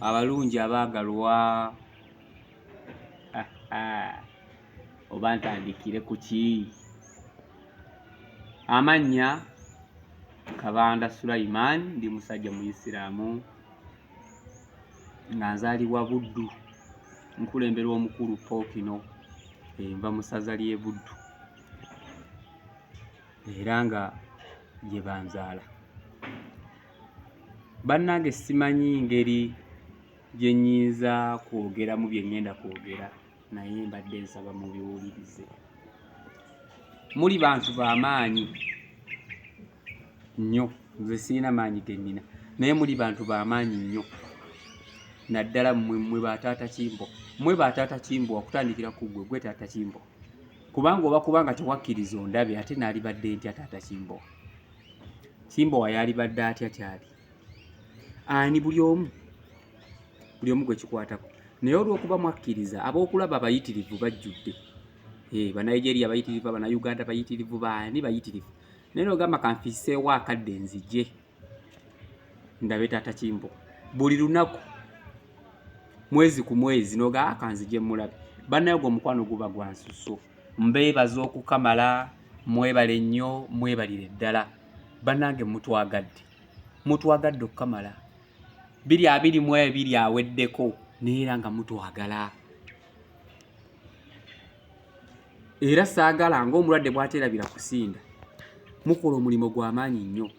Abalungi abaagalwa, oba ntandikire ku ki? Amannya Kabanda Sulaiman, ndi musajja Muyisiraamu nga nzaalibwa Buddu, nkulemberwa omukulu Pookino, nva mu ssaza ly'e Buddu era nga gye banzaala. Bannange simanyi ngeri gye nnyinza kwogeramu bye ŋŋenda kwogera naye mbadde nsaba mubiwulirize. Muli bantu ba maanyi nnyo, nze sirina maanyi ge nnina naye muli bantu ba maanyi nnyo naddala mmwe mmwe ba taata Kimbo. Mmwe ba taata Kimbo okutandikira ku ggwe, ggwe taata Kimbo kubanga oba kubanga tewakkiriza ondabe ate naalibadde ntya taata Kimbo? Kimbowa yalibadde atya kyali ani? Buli omu, buli omu gwe kikwatako, naye olw'okuba mwakkiriza, ab'okulaba abayitirivu bajjudde, Banigeria bayitirivu, Abanauganda bayitirivu, baani bayitirivu, naye nogamba kanfiiseewo akadde nzije ndabe taata Kimbo buli lunaku, mwezi ku mwezi, noga akanzije mulabe. Bannaye ogwo omukwano guba gwa nsuso. Mbeebaza okukamala, mwebale nnyo, mwebalire ddala. Bannange mutwagadde, mutwagadde okukamala. 2022 aweddeko naye era nga mutwagala. Era saagala ng'omulwadde bw'ateerabira kusinda. Mukola omulimu gwa maanyi nnyo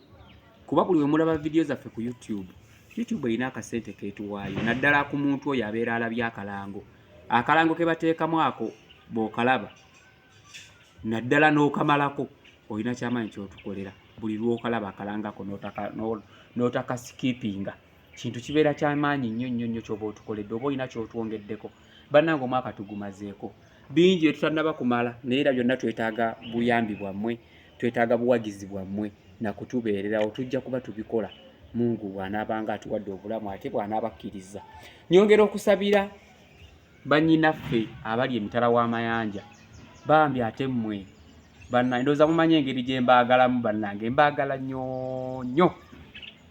kuba buli we mulaba vidiyo zaffe ku YouTube, YouTube erina akasente keetuwaayo naddala ku muntu oyo abeera alabye akalango. Akalango ke bateekamu ako bw'okalaba naddala n'okamalako olina kyamaanyi ky'otukolera. Buli lw'okalaba akalango ako n'otakasikipinga kintu kibeera kyamaanyi nnyo nnyo nnyo ky'oba otukoledde, oba olina ky'otwongeddeko. Bannange omwaka tugumazeeko, bingi bye tutannaba kumala, naye era byonna twetaaga buyambi bwammwe, twetaaga buwagizi bwammwe na kutubeererawo. Tujja kuba tubikola Mungu bw'anaabanga atuwadde obulamu ate bw'anaaba akkirizza. Nyongera okusabira bannyinaffe abali emitala w'amayanja, bambi ate mmwe bannange ndowooza mumanyi engeri gye mbaagalamu. Bannange mbaagala nnyo nnyo,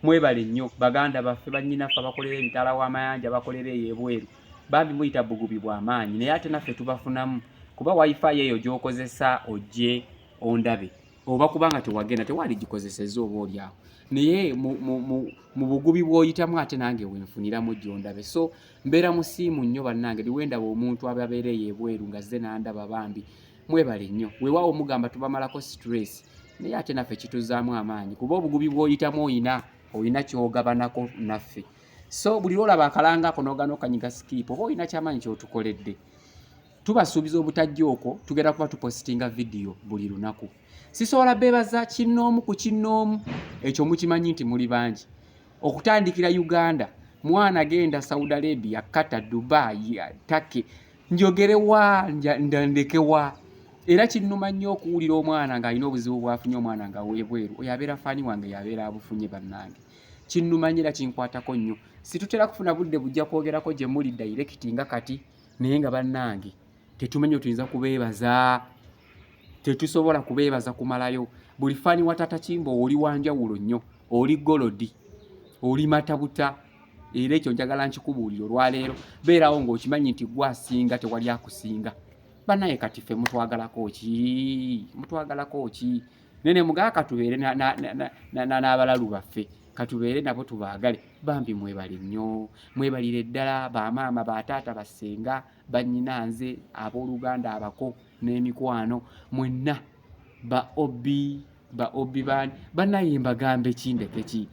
mwebale nnyo baganda baffe, bannyinaffe abakolera emitala w'amayanja, abakolera eyo ebweru. Bambi muyita bugubi bwa maanyi, naye ate naffe tubafunamu kuba wifi eyo gy'okozesa ojje ondabe oba kubanga tewagenda tewaligikozesezza oba oli awo, naye mu bugubi bw'oyitamu ate nange wenfuniramu gy'ondabe. So mbeera musiimu nnyo bannange liwendaba omuntu ababeera eyo ebweru nga zze n'andaba. Bambi mwebale nnyo. Weewaawo mugamba tubamalako stress, naye ate naffe kituzaamu amaanyi kuba obugubi bw'oyitamu olina ky'ogabanako naffe. So buli lw'olaba akalanga ako n'ogaana okanyiga skip, oba olina kyamaanyi ky'otukoledde. Tubasuubiza obutajja okwo tugenda kuba tupositinga vidiyo buli lunaku. Sisobola beebaza kinnoomu ku kinnoomu, ekyo mukimanyi nti muli bangi. Okutandikira Uganda, mwana genda Saudi Arabia, Qatar, Dubai, Turkey, njogere wa ndeke wa? Era kinnuma nnyo okuwulira omwana ng'alina obuzibu bw'afunye, omwana nga weebweru, oyo abeera faani wange yabeera abufunye. Bannange kinnuma nnyo era kinkwatako nnyo. Situtera kufuna budde bujja kwogerako gye muli direct nga kati, naye nga bannange tetumanyi tuyinza kubeebaza, tetusobola kubeebaza kumalayo. Buli faani wa taata Kimbo oli wanjawulo nnyo, oli golodi, oli matabuta, era ekyo njagala nkikubuulira olwaleero. Beerawo ng'okimanyi nti gwe asinga, tewali akusinga. Bannaye kati ffe mutwagalako ki? Mutwagalako ki? Nene mugaa katubeere n'abalalu baffe, katubeere nabo tubaagale. Bambi mwebale nnyo, mwebalire ddala bamaama, bataata, bassenga, bannyina, nze abooluganda, abako n'emikwano mwenna, ba obi ba obi bani. Bannaye mbagambe ki, ndeke ki?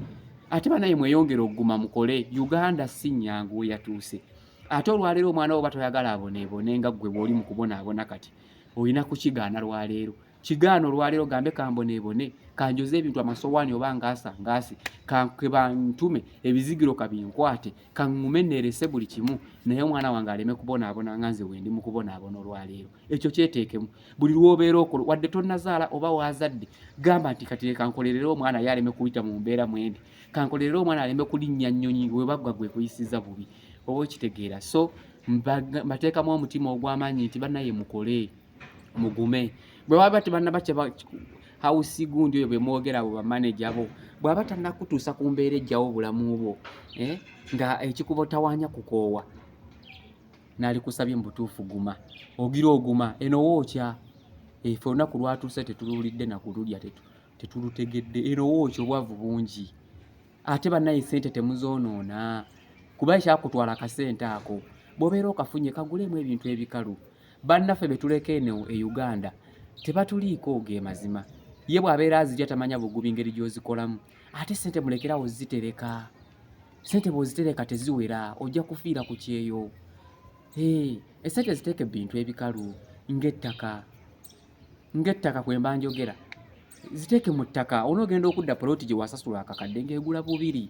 Ate bannaye mweyongere okuguma mukole. Uganda si nnyangu we yatuuse. Ate olwaleero omwana wo oba toyagala aboneebone nga ggwe bw'oli mu kubonaabona kati, olina kukigaana lwaleero. Kigaana olwaleero, gambe kamboneebone, kanjoze ebintu, amasowaani oba ngaasa ngaase, kebantume ebizigiro kabinkwate, kaŋŋume neerese buli kimu, naye omwana wange aleme kubonaabona nga nze wendi mu kubonaabona olwaleero. Ekyo kyeteekemu buli lw'obeera okola, wadde tonnazaala oba waazadde, gamba nti kati leka nkolerere omwana ye aleme kuyita mu mbeera mwendi, kankolerere omwana aleme kulinnya nnyonyi we baggwa gwe kuyisiza bubi, oba okitegeera. So mbateekamu omutima ogw'amaanyi nti bannaye mukole, mugume. Bwe baba tebannaba House gundi oyo bwemwogera abo bamaneja bo bw'aba tannakutuusa ku mbeera ejjawo obulamu bwo eh, nga ekikubotawaanya kukoowa nalikusabye mu butuufu guma ogira oguma eno wookya efe olunaku lwatuuse tetuluwulidde nakululya tetulutegedde eno wookya obwavu bungi ate bannaye sente temuzoonoona kuba ekyakutwala akasente ako bw'obeera okafunye kagulemu ebintu ebikalu Bannaffe be tuleka eno e Uganda tebatuliiko ge mazima. Ye bw'abeera azirya tamanya bugubi ngeri gy'ozikolamu. Ate ssente mulekerawo zitereka. Ssente bw'ozitereka teziwera ojja kufiira ku kyeyo. Hee, essente ziteeke mu bintu ebikalu ng'ettaka. Ng'ettaka kwe mba njogera. Ziteeke mu ttaka onoogenda okudda poloti gye wasasula akakadde ng'egula bubiri.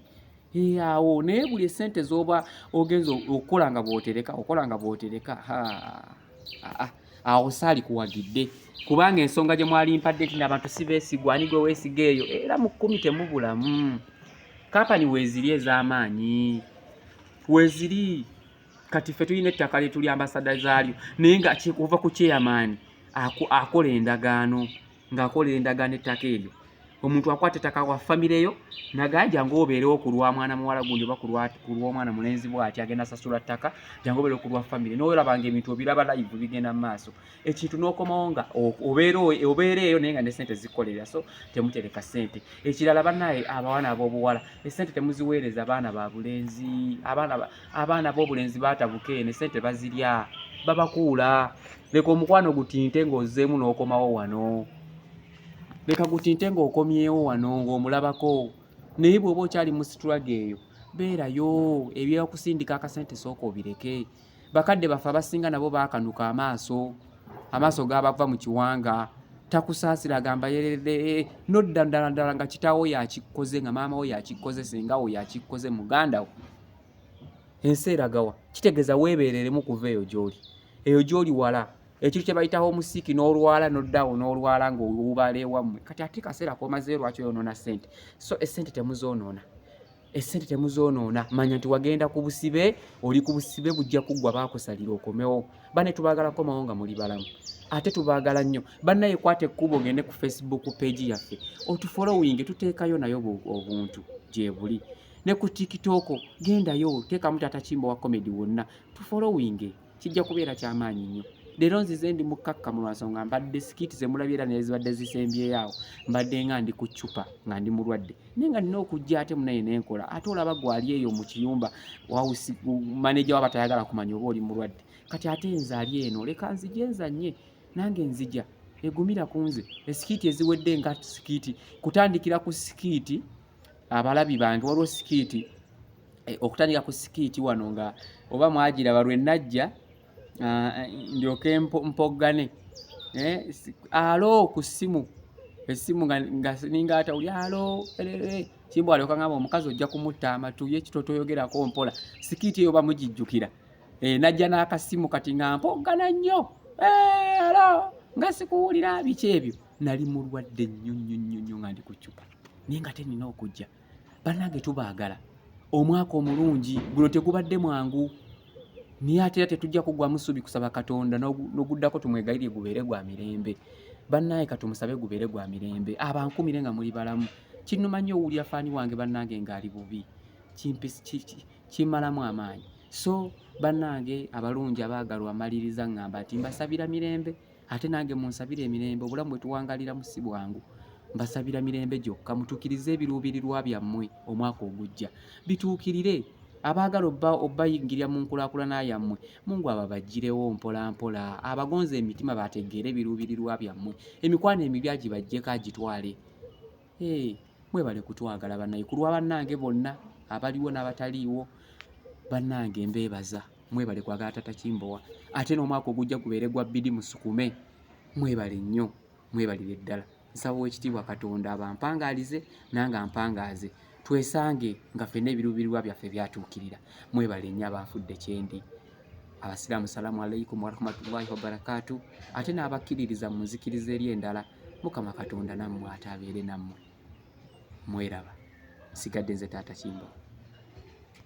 Eh, awo naye buli esente zoba ogenza okukola nga bwotereka okola nga bwotereka awo saali kuwagidde kubanga ensonga gye mwali mpadde nti abantu si beesigwa ani gwe weesiga eyo era mu kkumi temubulamu kampani weeziri ez'amaanyi weeziri kati ffe tulina ettaka lye tuli ambasada zaalyo naye nga kuva ku chairman akola endagaano ng'akola endagaano ettaka eryo omuntu akwata ettaka wa famire yo nagaa jangu obeerewo ku lwa mwana muwala gundi oba ku lw'omwana mulenzi bw'ati agenda asasula ttaka jangu obeerewo ku lwa famire n'olaba nga ebintu obiraba live bigenda mu maaso ekintu n'okomawo nga obeera eyo naye nga ne sente zikolerera so temutereka sente ekirala banaye abawana ab'obuwala esente temuziweereza baana ba bulenzi abaana b'obulenzi baatabuka eno esente bazirya babakuula leka omukwano gutinte ng'ozzeemu n'okomawo wano leka gutinte ng'okomyewo wano ng'omulabako naye bw'oba okyali mu situlago eyo beerayo ebyokusindika akasente sooka obireke bakadde baffe abasinga nabo baakanuka amaaso amaaso gabava mu kiwanga takusaasira agamba yerere nodda ddala ddala nga kitaawo yakikkoze nga maama wo yakikkoze senga wo yakikkoze muganda wo ensi eragawa kitegeeza weebeereremu kuva eyo gy'oli eyo gy'oli wala ekintu kye bayita homusiiki n'olwala n'oddaawo n'olwala ng'owubaala ewammwe kati ate kaseera komazeeyo lwaki oyonoona ssente so essente temuzoonoona essente temuzoonoona manya nti wagenda ku busibe oli ku busibe bujja kuggwa baakusalira okomewo bane tubaagala komawo nga muli balamu ate tubaagala nnyo bannaye kwata ekkubo ogende ku facebook page yaffe otufolowinge tuteekayo nayo obuntu gyebuli ne ku tiktok gendayo teekamu taata kimbo wa comedy wonna tufolowinge kijja kubeera kyamaanyi nnyo leero nzize ndi mukkakkamu lwa nsonga mbadde sikiiti zemulabye era naye zibadde zisembyeyo awo mbadde nga ndi ku ccupa nga ndi mulwadde naye nga nina okujja ate munaye nenkola ate olaba gwali eyo mu kiyumba wawusi maneja waba tayagala kumanya oba oli mulwadde kati ate nze ali eno leka nzije nzanye nange nzija egumira ku nze esikiiti eziwedde nga sikiiti kutandikira ku sikiiti abalabi bange waliwo sikiiti eh, okutandika ku sikiiti wano nga oba mwagiraba lwe najja ah, ndyoke mpoggane eh, alo ku ssimu essimu nga ninga atawuli alo kimbo alyoka ngamba omukazi ojja kumutta amatu ye kito toyogerako mpola sikiiti eyo bamugijjukira eh, najja n'akasimu kati nga mpoggana nnyo alo nga sikuwulira biki ebyo nali mulwadde nnyo nnyo nnyo nnyo nga ndi ku ccupa naye nga tenina okujja Banange tubaagala omwaka omulungi guno tegubadde mwangu naye ate era tetujja kugwamu ssuubi kusaba katonda n'oguddako tumwegayirire gubeere gwa mirembe bannaye katumusabe gubeere gwa mirembe abankumire nga muli balamu kinnuma nnyo owulira faani wange bannange ng'ali bubi kimmalamu amaanyi so bannange abalungi abaagalwa maliriza ŋŋamba nti mbasabira mirembe ate nange munsabire emirembe obulamu bwe tuwangaliramu si bwangu mbasabira mirembe gyokka mutuukirize ebiruubirirwa byammwe omwaka ogujja bituukirire abaagala obbayingirira mu nkulaakulana yammwe mungu ababajjirewo mpola mpola abagonza emitima bategeere ebiruubirirwa byammwe emikwano emibi agibajjeko agitwale Hey, mwebale kutwagala banaye ku lwa bannange bonna abaliwo n'abataliiwo bannange mbeebaza mwebale kwagala tata kimbowa ate n'omwaka ogujja gubeere gwa bbidi musukume mwebale nnyo mwebalire ddala nsaba owekitiibwa katonda abampangaalize nange ampangaaze twesange nga ffenna ebiruubirirwa byaffe byatuukirira mwebale nnyo abanfudde kyendi abasiraamu salaamu alaikum warahmatullahi wabarakatu ate n'abakkiririza mu nzikiriza eri endala mukama katonda nammwe ate abeere nammwe mweraba nsigadde nze taata kimbowa.